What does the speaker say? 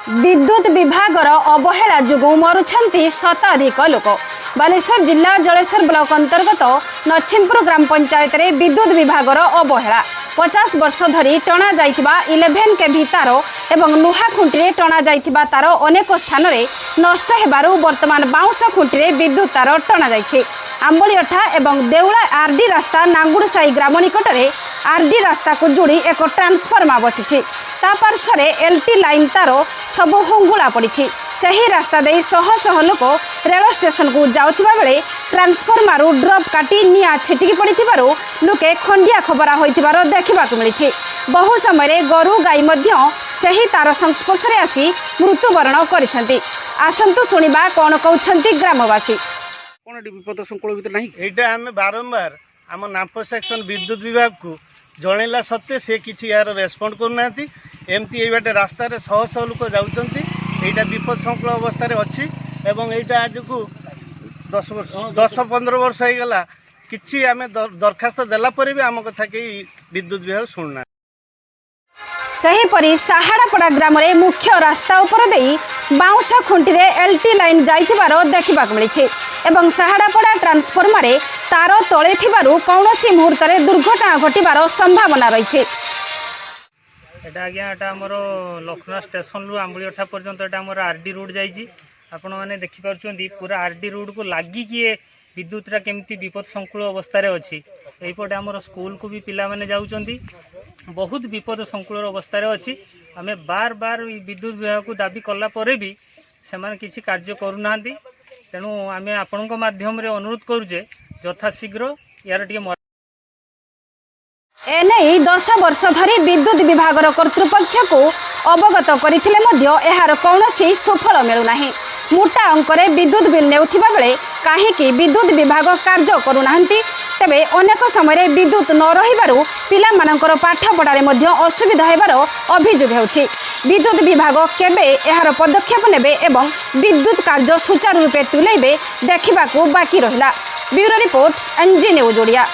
ବିଦ୍ୟୁତ ବିଭାଗର ଅବହେଳା ଯୋଗୁଁ ମରୁଛନ୍ତି ଶତାଧିକ ଲୋକ। ବାଲେଶ୍ୱର ଜିଲ୍ଲା ଜଳେଶ୍ୱର ବ୍ଲକ ଅନ୍ତର୍ଗତ ନଛିମପୁର ଗ୍ରାମ ପଞ୍ଚାୟତରେ ବିଦ୍ୟୁତ ବିଭାଗର ଅବହେଳା। 50 ବର୍ଷ ଧରି ଟଣା ଯାଇଥିବା 11 କେଭି ତାର ଏବଂ ଲୁହା ଖୁଣ୍ଟିରେ ଟଣା ଯାଇଥିବା ତାର ଅନେକ ସ୍ଥାନରେ ନଷ୍ଟ ହେବାରୁ ବର୍ତ୍ତମାନ ବାଉଁଶ ଖୁଣ୍ଟିରେ ବିଦ୍ୟୁତ ତାର ଟଣାଯାଇଛି। ଆମ୍ବଳିଅଠା ଏବଂ ଦେଉଳା ଆରଡି ରାସ୍ତା ନାଙ୍ଗୁଡ଼ସାହି ଗ୍ରାମ ନିକଟରେ ଆରଡି ରାସ୍ତାକୁ ଯୋଡ଼ି ଏକ ଟ୍ରାନ୍ସଫର୍ମର ବସିଛି। ତା ପାର୍ଶ୍ୱରେ ଏଲ୍ଟି ଲାଇନ୍ ତାର ସବୁ ହୁଙ୍ଗୁଳା ପଡ଼ିଛି। ସେହି ରାସ୍ତା ଦେଇ ଶହ ଶହ ଲୋକ ରେଳ ଷ୍ଟେସନକୁ ଯାଉଥିବା ବେଳେ ଟ୍ରାନ୍ସଫର୍ମରରୁ ଡ୍ରପ୍ କାଟି ନିଆଁ ଛିଟିକି ପଡ଼ିଥିବାରୁ ଲୋକେ ଖଣ୍ଡିଆ ଖବରା ହୋଇଥିବାର ଦେଖିବାକୁ ମିଳିଛି। ବହୁ ସମୟରେ ଗୋରୁ ଗାଈ ମଧ୍ୟ ସେହି ତାର ସଂସ୍ପର୍ଶରେ ଆସି ମୃତ୍ୟୁବରଣ କରିଛନ୍ତି। ଆସନ୍ତୁ ଶୁଣିବା କ'ଣ କହୁଛନ୍ତି ଗ୍ରାମବାସୀ। କ'ଣ ଏଠି ବିପଦ ସଂକୁଳ ଭିତରେ ନାହିଁ? ଏଇଟା ଆମେ ବାରମ୍ବାର ଆମ ନାମ୍ପୋ ସେକ୍ସନ ବିଦ୍ୟୁତ ବିଭାଗକୁ ଜଣେଇଲା ସତ୍ତ୍ୱେ ସେ କିଛି ଏହାର ରେସ୍ପଣ୍ଡ କରୁନାହାନ୍ତି। ଏମିତି ଏଇ ବାଟେ ରାସ୍ତାରେ ଶହ ଶହ ଲୋକ ଯାଉଛନ୍ତି। ଏଇଟା ବିପଦ ସଂକୁଳ ଅବସ୍ଥାରେ ଅଛି ଏବଂ ଏଇଟା ଆଜକୁ 10 ବର୍ଷ, 10-15 ବର୍ଷ ହେଇଗଲା। କିଛି ଆମେ ଦରଖାସ୍ତ ଦେଲା ପରେ ବି ଆମ କଥା କେହି ବିଦ୍ୟୁତ ବିଭାଗ ଶୁଣୁନାହାନ୍ତି। ସେହିପରି ସାହାଡ଼ାପଡ଼ା ଗ୍ରାମରେ ମୁଖ୍ୟ ରାସ୍ତା ଉପର ଦେଇ ବାଉଁଶ ଖୁଣ୍ଟିରେ ଏଲ୍ଟି ଲାଇନ୍ ଯାଇଥିବାର ଦେଖିବାକୁ ମିଳିଛି ଏବଂ ସାହାଡ଼ାପଡ଼ା ଟ୍ରାନ୍ସଫର୍ମରରେ ତାର ତଳେ ଥିବାରୁ କୌଣସି ମୁହୂର୍ତ୍ତରେ ଦୁର୍ଘଟଣା ଘଟିବାର ସମ୍ଭାବନା ରହିଛି। ଏଇଟା ଆଜ୍ଞା, ଏଇଟା ଆମର ଲକ୍ଷ୍ମଣ ଷ୍ଟେସନରୁ ଆମ୍ବୁଳିଅଠା ପର୍ଯ୍ୟନ୍ତ ଏଇଟା ଆମର ଆର୍ ଡି ରୋଡ଼ ଯାଇଛି। ଆପଣମାନେ ଦେଖିପାରୁଛନ୍ତି, ପୁରା ଆର୍ ଡି ରୋଡ଼କୁ ଲାଗିକି ଏ ବିଦ୍ୟୁତଟା କେମିତି ବିପଦ ସଂକୁଳ ଅବସ୍ଥାରେ ଅଛି। ଏଇପଟେ ଆମର ସ୍କୁଲକୁ ବି ପିଲାମାନେ ଯାଉଛନ୍ତି। ବହୁତ ବିପଦ ସଂକୁଳ ଅବସ୍ଥାରେ ଅଛି। ଆମେ ବାର ବାର ଏଇ ବିଦ୍ୟୁତ ବିଭାଗକୁ ଦାବି କଲା ପରେ ବି ସେମାନେ କିଛି କାର୍ଯ୍ୟ କରୁନାହାନ୍ତି। ତେଣୁ ଆମେ ଆପଣଙ୍କ ମାଧ୍ୟମରେ ଅନୁରୋଧ କରୁଛେ, ଯଥାଶୀଘ୍ର ୟାର ଟିକେ ଏନେଇ 10 ବର୍ଷ ଧରି ବିଦ୍ୟୁତ ବିଭାଗର କର୍ତ୍ତୃପକ୍ଷକୁ ଅବଗତ କରିଥିଲେ ମଧ୍ୟ ଏହାର କୌଣସି ସୁଫଳ ମିଳୁନାହିଁ। ମୋଟା ଅଙ୍କରେ ବିଦ୍ୟୁତ ବିଲ୍ ନେଉଥିବା ବେଳେ କାହିଁକି ବିଦ୍ୟୁତ ବିଭାଗ କାର୍ଯ୍ୟ କରୁନାହାନ୍ତି? ତେବେ ଅନେକ ସମୟରେ ବିଦ୍ୟୁତ ନ ରହିବାରୁ ପିଲାମାନଙ୍କର ପାଠପଢ଼ାରେ ମଧ୍ୟ ଅସୁବିଧା ହେବାର ଅଭିଯୋଗ ହେଉଛି। ବିଦ୍ୟୁତ ବିଭାଗ କେବେ ଏହାର ପଦକ୍ଷେପ ନେବେ ଏବଂ ବିଦ୍ୟୁତ କାର୍ଯ୍ୟ ସୁଚାରୁ ରୂପେ ତୁଲାଇବେ, ଦେଖିବାକୁ ବାକି ରହିଲା। Bureau report, NG news Odia.